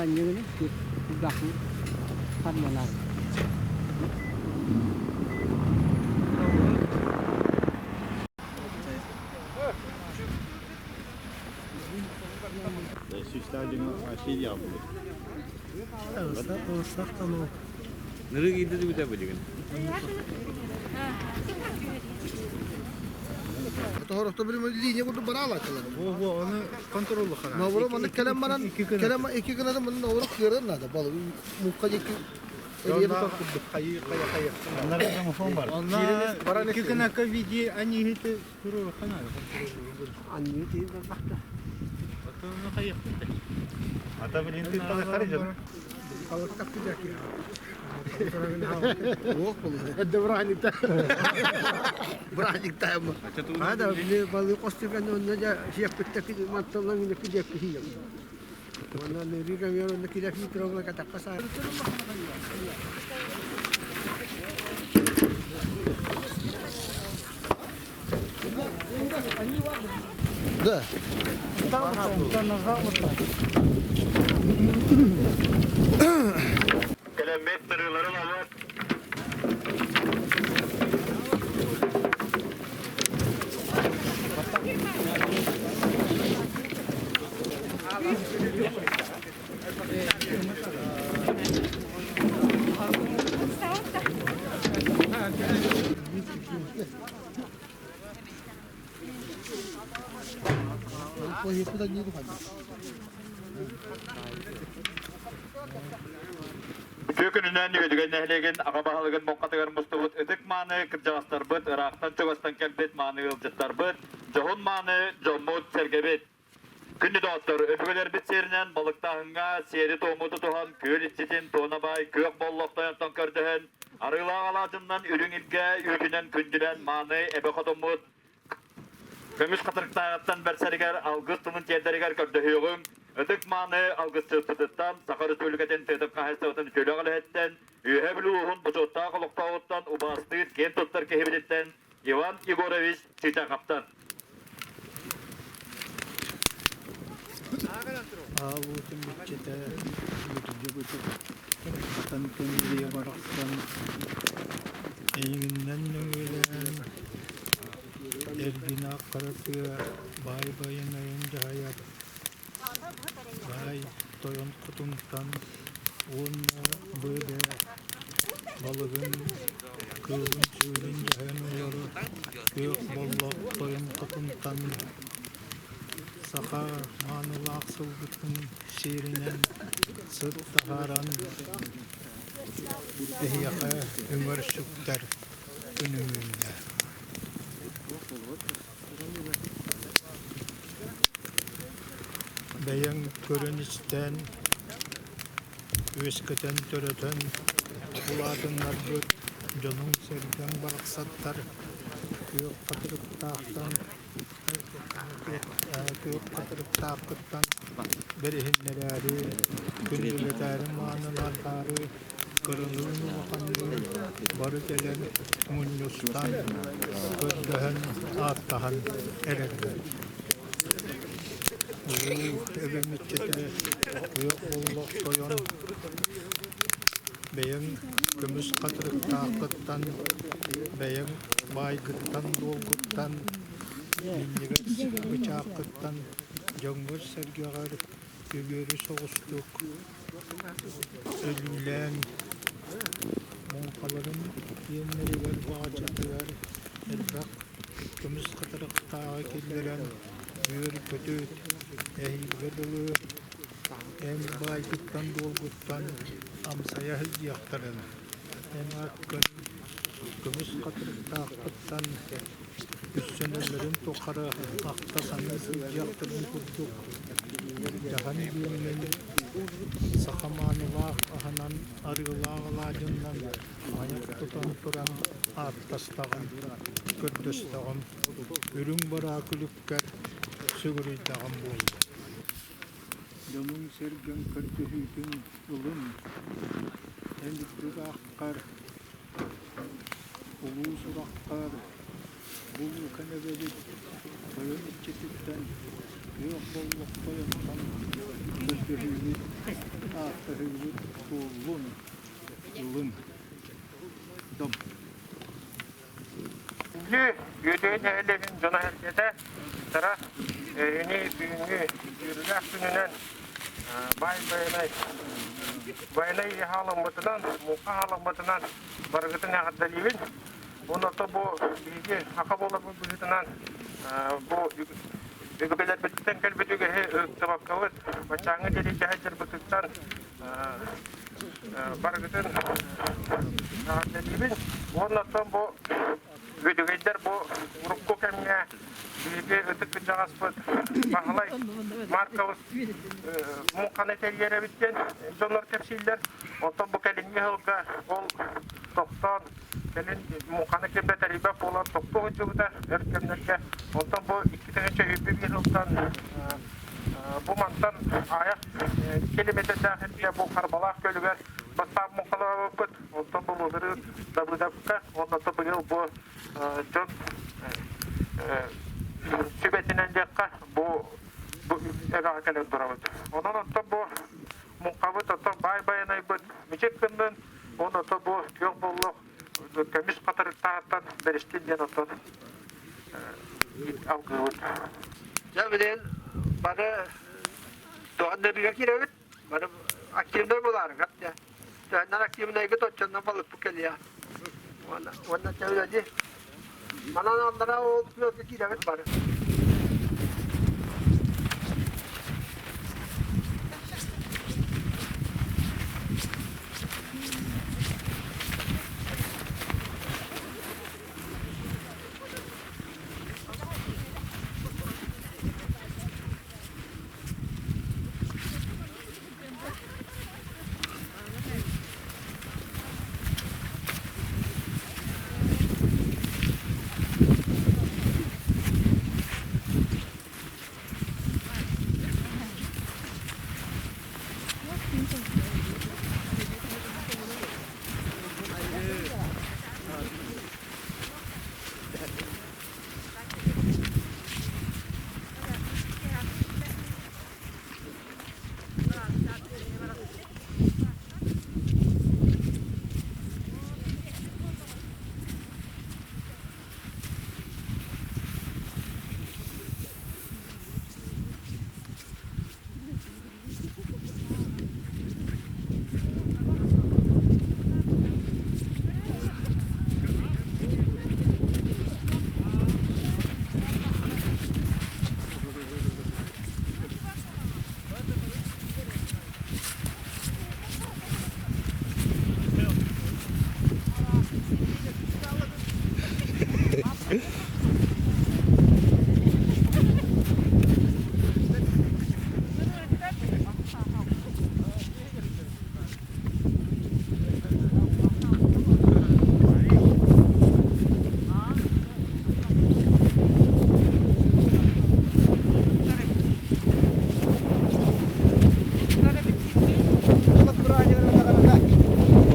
Анньыгыны кулгаахпын харманаабыт. Ныры киирдэ түгүтэ билигин. Тоһорохто били линия курдук бараалааччылар. Во, оны контроллу хана. Наоборот, маннык кэлэн баран, кэлэн икки гынада мунун наоборот кыырар надо. Балы мукка диэки эрийэ тутар курдук. Хайы хайа хайа. Оннар граммофон бар. Онна икки гынака види они хити туру хана. Анныы тиийэн барбахта. Отону хайыхпыт. Ата билин тыттан харыжын. Уох болу. Эдде бырааһынньыкта. Бырааһынньыктаайма. Ада били балы костюган онно да сиэппиттэ манталлан гына кидиэппи хийем. Онно ныры камера онно кидефи трогла катакка саа. Да. Кэлэммит сырыыларын олус Үтүө күнүнэн Үөдүгэн нэһилиэгин аҕа баһылыгын муҥхатыгар мустубут ытык мааны кырдьаҕастарбыт, ыраахтан-чугастан кэлбит мааны ыалдьыттарбыт, дьоһун мааны дьоммут-сэргэбит. Күндү доҕоттор, өбүгэлэрбит сиэринэн балыктааһыҥҥа сиэри-туому тутуһан, күөл иччитин туона баай күөх боллох тойонтон көрдөһөн, арыылаах алаадьыннан үрүҥ илгэ үүтүнэн күндүлээн мааны эбэ хотуммут Көмүс хатырыктааҕыттан бэрсэригэр алгыс тылын тиэрдэригэр көрдөһүөҕүҥ. Ытык мааны алгысчыппытыттан, Саха Өрөспүүбүлүкэтин тыатын хаһаайыстыбатын үтүөлээх үлэһиттэн, Үөһээ Бүлүү улууһун бочуоттаах олохтооҕуттан убаастыыр киэн туттар киһибититтэн Иван Егорович Чычаховтан. Аалуутун иччитэ Хатан Көндүрүйэ барахсан эйигиннэн нөҥүөлээн эргин хара тыа баай байанайын дьаһайар баай тойон хотунтан уонна быада балыгын кыылын-сүөлүн дьаһайан олорор күөх боллох тойон хотунтан саха маанылаах сылгытын сиэринэн сыт таһааран эһиэхэ үҥэр сүктэр күнүм үүннэ. Бэйэҥ көрөн-истэн, үөскэтэн төрөтөн улаатыннарбыт дьонуҥ-сэргэҥ барахсаттар күөх хатырыктаахтан Күөх хатырыктааххыттан бэриһиннэрээри, күндүлэтээри маанылаатаары, кыралыын улаханныын бары кэлэн мунньустан, көрдөһөн, ааттаһан эрэллэр. Улуу эбэм иччитэ күөх боллох тойон бэйэҥ көмүс хатырыктааххыттан, бэйэҥ баайгыттан-дуолгуттан Минньигэс бычааххыттан дьоҥҥор-сэргэҕэр үгүөрү соҕустук өлүүлээн, муҥхаларын иэннэригэр баҕачатыгар элбэх көмүс хатырыктааҕы киллэрэн үөр-көтүт, эһиилгэ дылы эн баайгыттан-дуолгуттан амсайа сылдьыахтарын, эн ааккын көмүс хатырыктааххыттан Үссэнэллэрин тухары ахта саныы сылдьыахтарын курдук, дьаһан диэммин саха маанылаах аһынан арыылаах алаадьыннан айах тутан туран ааттастаҕым, көрдөстөҕүм, үрүҥ бараа күлүккэр сүгүрүйдэҕим буоллун. Дьонуҥ-сэргэҥ көрдөһүүтүн ылын, эн үрдүк ааккар Улуу сурахтар бу кэнэбэбит тойон иччититтэн күөх боллох тойонтон Көрдөһүүбүт, ааттаһыыбыт туоллун, ылын. Дом. Күндү Үөдүгэй нэһилиэгин дьоно-сэргэтэ тара эһини бүгүҥҥү үөрүүлээх күнүнэн баай байанай байанай хаалыммытынан, муҥха хаалыммытынан барыгытын эҕэрдэлиибин. Уонна бу биһиги саха буоларбыт быһыытынан бу өбүгэлэрбититтэн кэлбит үгэһи ыһыктыбаккабыт, баччааҥҥы диэри дьаһайдарбытыттан барыгытын эҕэрдэлиибин. Уонна оттон бу үөдүгэйдэр бу урукку кэмҥэ биһиги ытык кырдьаҕаспыт Баһылай Маркович муҥханы тэрийэр эбит диэн дьоннор кэпсииллэр. Оттон бу кэлиҥҥи сылга ол тохтоон кэлин муҥханы ким да тэрийбэт буолан тохтуу сылдьыбыта өр кэмнэргэ. Онтон бу 2021 сылтан бу мантан аҕыйах километрдаах сиргэ бу Харбалаах күөлүгэр бастаан муҥхалаабыппыт. Онтон бу былырыын Давыдовка уонна быйыл бу дьон сүбэтинэн диэххэ бу бу эбэҕэ кэлэн турабыт. Онон оттон бу муҥхабыт оттон баай байанайбыт мичик гыннын уонна ото бу күөх боллох көмүс хатырыктааҕыттан бэристин диэн оттон алгыыбыт. Дьэ билигин бары туһаннарыга киирэбит. Бары активнай булаарыгар дьэ. Төһөннөн активнайгыт оччоннон балыкпыт кэлиэ. Уонна уонна чэ үлэлии. Манан аллара ол күөлгэ киирэбит бары.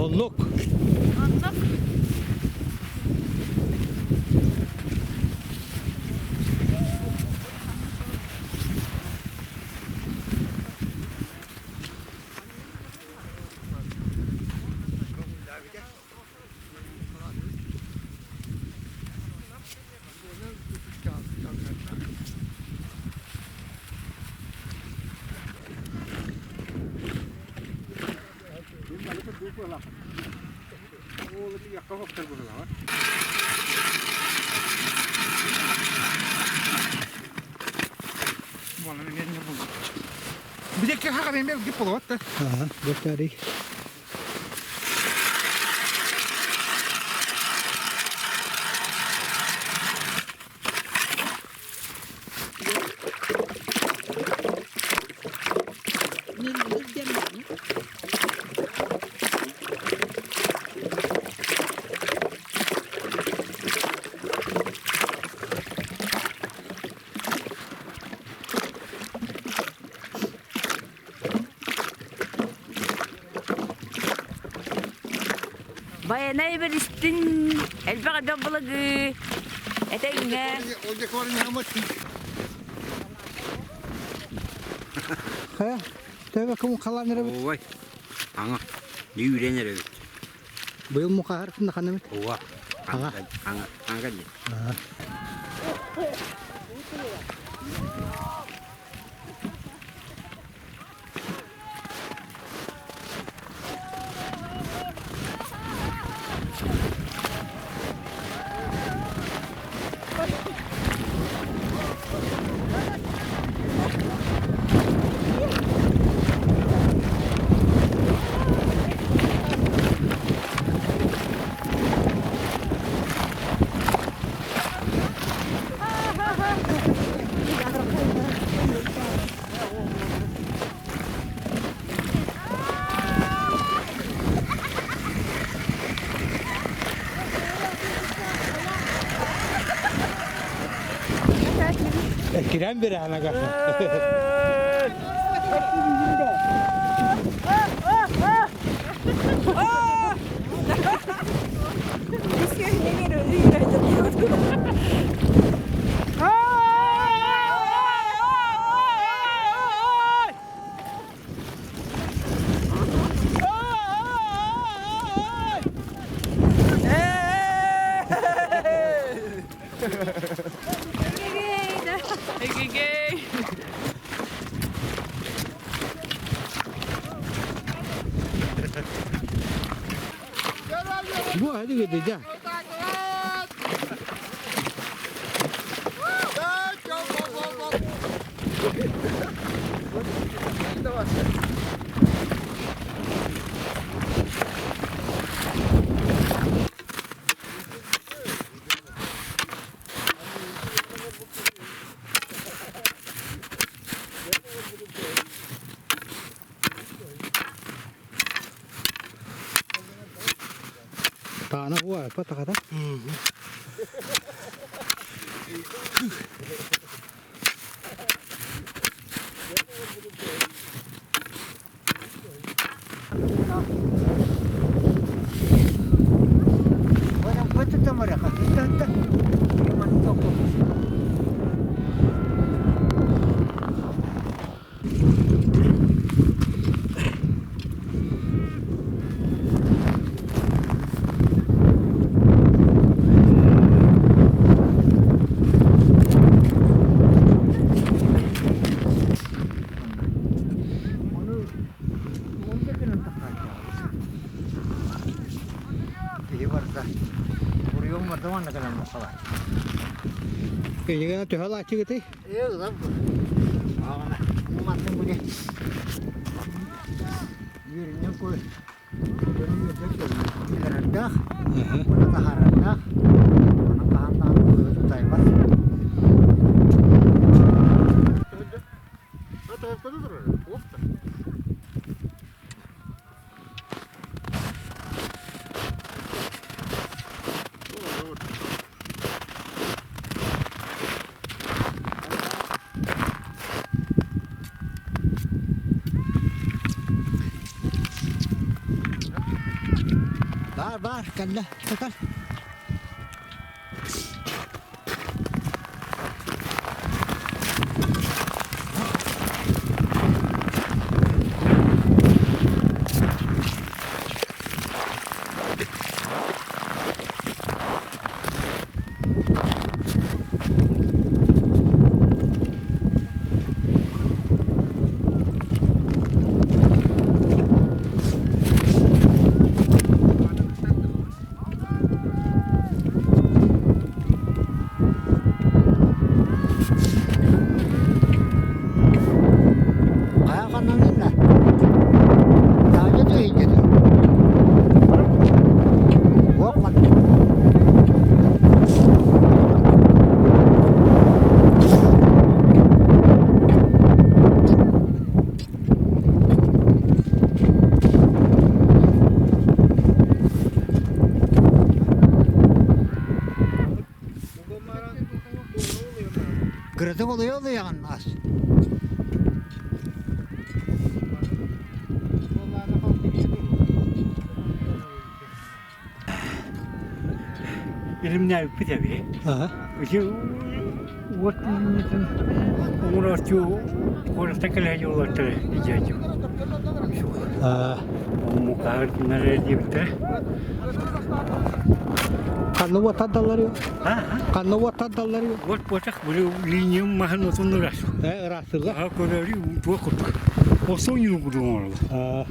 Оннук. Бу Байанай бэристин, элбэх элбэх былыгы, этэҥҥэ. Хайа, төбө кым халан эрэбит? Ой, аңа, үүрэн эрэбит. Быйыл мухаһар ханнамыт? Ова, Аңа. аңа, аңа диэн. Кирэн бир анага. Bu hadi gideceğim. Таана буа патахата. Киниганы төһө Бар бар кэллэ кэл. Хайа ханнанын да. Таажа түйгеді. Оқ Кыраты болуyor яган ас. Илимнәбиппит эби. Ага. Ити уот илимнетин. Оҥорооччу куораттан кэлэ сылдьаллар дьиэччи. Мукаһар диэбиттэрэ. Ханна уот тардаллар Ханна уот тардаллар Уот буотах били линиям маһын отун ыраас. Ыраастыыллар. Аа көрөөрү туох курдук. Осуон юру курдук оҥороллор.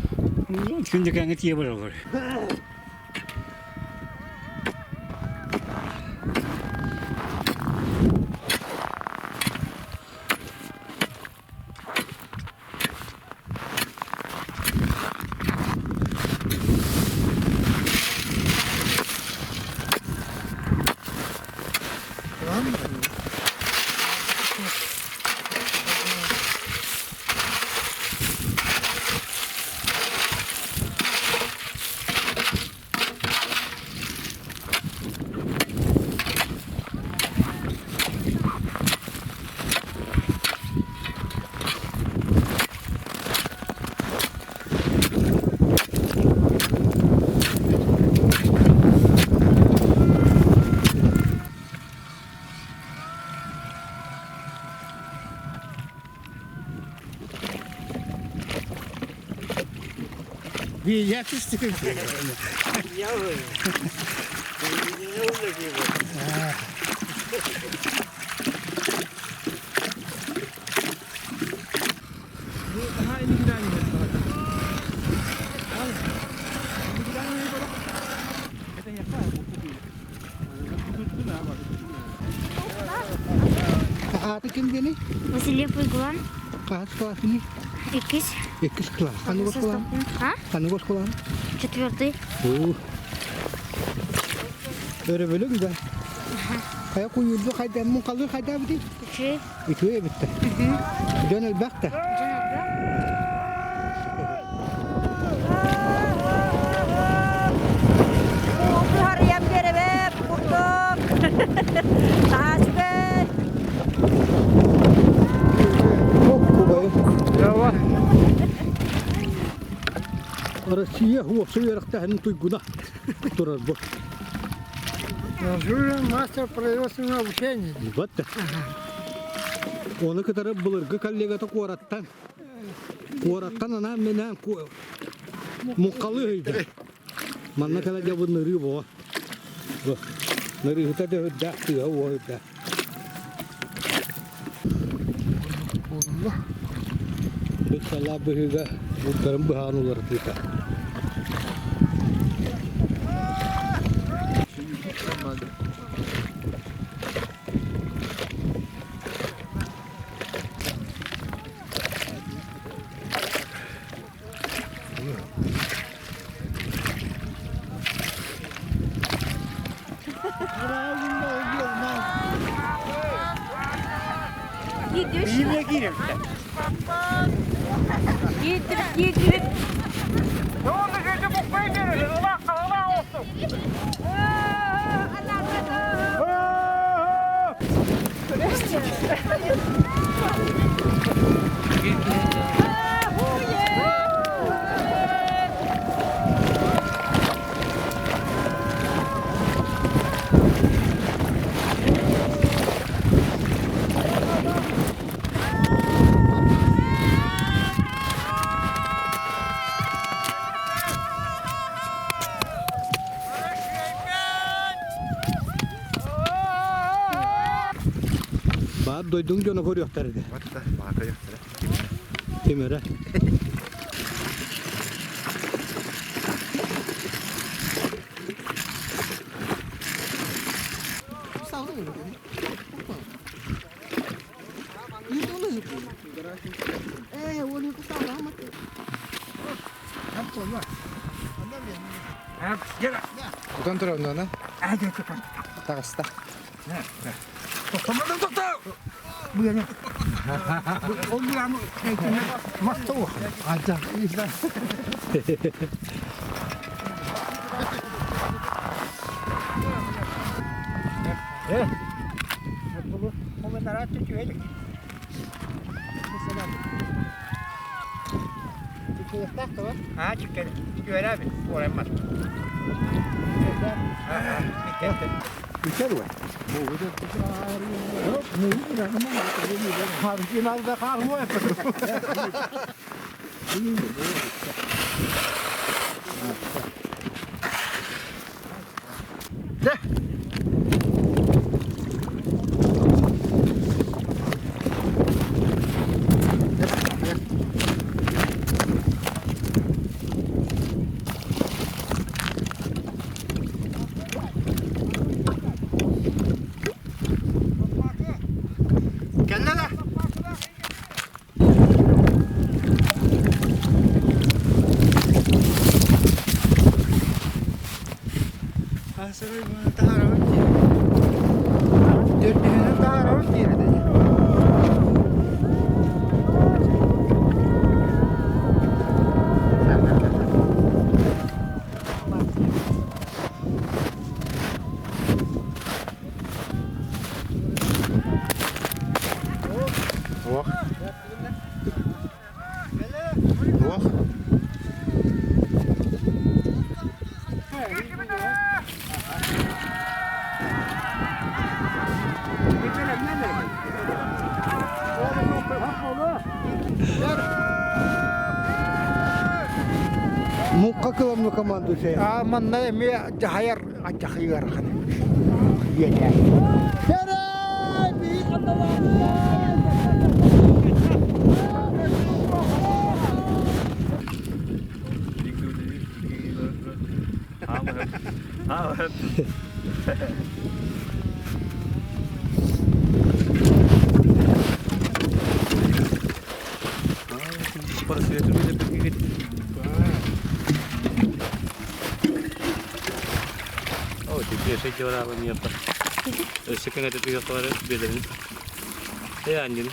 Күндүкээҥҥэ тиийэ бараллар. Ааты ким диэний? Васильев Уйгулан. Хаһыс кылаасыный? Иккис. Иккис кылаас. Ханнык оскуолаҕын? А? Ханнык оскуолаҕын? Четвертый. Өрөбүлүҥ да? Хайа куйуурду хайда муҥхалыы хайдаабытый? Үчүгэй. Үчүгэй эбит да. Дьон элбэх да? Дьон элбэх. Харыйам биэрэбэп курдук. Таһааччыгай. Россия уопсай үөрэхтээһинин туйгуна турар бу. Мастер производственного обучения. Вот. Оны кытары былыргы коллегата куораттан куораттан анаан менээн муҥхалыы ыйда. Манна кэлэ дьабын нырыы буо. Нырыыһыта да үрдээх, тыаһа уоһа үрдээх. Бүт салаа быһыыга бултарын быһаан уларытыыта. Киирдибит, киирдибит. Баар дойдуҥ дьоно көрүөхтэр этэ. Тимирэ. Тутан турабын аны. Таҕыста. Муҥха кыламны командующай. А манна эмиэ дьаһайар дьахыйар Өссө кэҥэтэ түһүөххэ биэдэбин. Ээ анньын.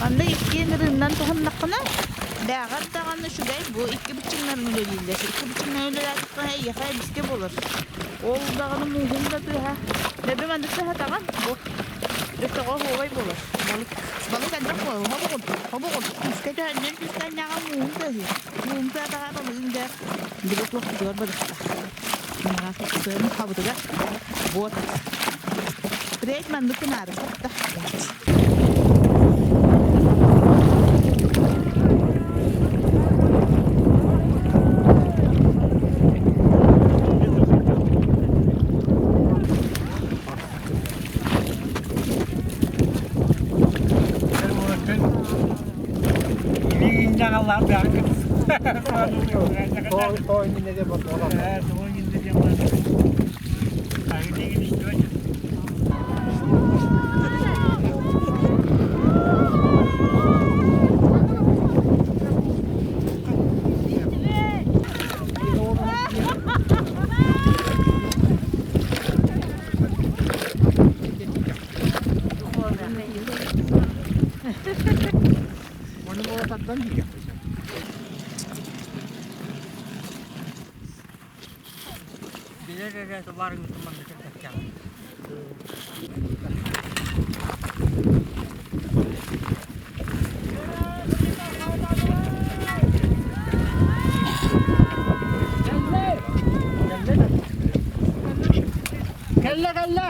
Манна иккиэн ырыыннан туһаннаххына, бээҕэр даҕаны үчүгэй бу икки быччыҥнарын үлэлииллэр. Икки быччыҥнарын үлэлээтэххинэ эйиэхэ эмискэ буолар. Ол даҕаны мууһуҥ да тыаһа. Бэбэ маннык тыаһатаҕын бу. Өссөҕө оһуобай буолар. Балык балык элбэх буолар. Хобоҕун, хобоҕун. Күүскэ төһөннөн күүстэннэҕэ мууһун тыаһыыр. Мууһун тыатаҕа балыгыҥ дьэ били туохпутугар барыста. Мара тыаны хабытыгар вот. Привет, маннык кынаары сатта. Кэллэ кэллэ!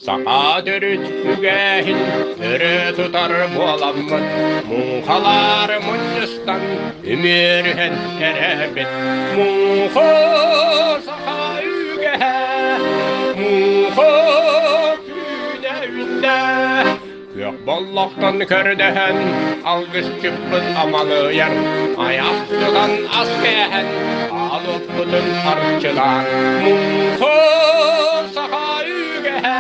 Саха төрүт үгэһин өрө тутар буоламмыт, муҥхалаары мунньустан үмүөрүһэн эрэбит. Муҥха саха үгэһэ, муҥха күүнэ үүннэ. Күөх боллохтон көрдөһөн, алгысчыппыт амалыйар, айах тутан ас кээһэн, аалыппытын арчылаан, муҥха саха үгэһэ,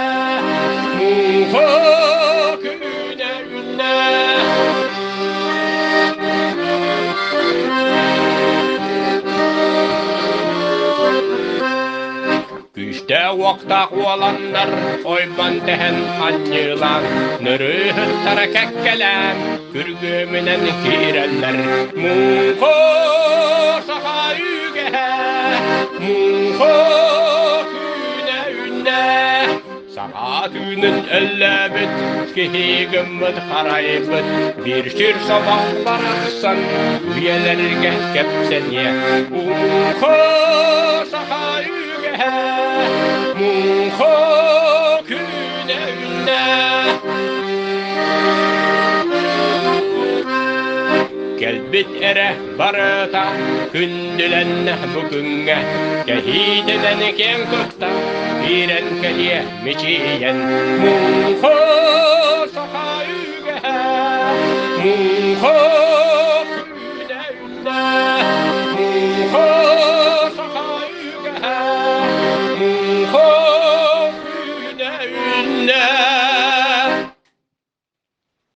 муҥха күнэ үүннэ. Күүстээх-уохтаах уоланнар ойбон тэһэн анньыылаан, нөрүөһүттара кэккэлээн, күргүөмүнэн киирэллэр. Муҥха саха үгэһэ, муҥха күнэ үүннэ. Саха түүнүн өллөөбүт, киһи гыммыт харайбыт, биир сир собох барахсан үйэлэргэ кэпсэниэ. Муҥха саха үгэһэ, муҥха күнэ үүннэ. Кэлбит эрэ барыта күндүлэннэ бу күҥҥэ, кэһиитинэн киэҥ туттан, киирэн кэлиэ мичийэн. Муҥха саха үгэһэ, муҥха.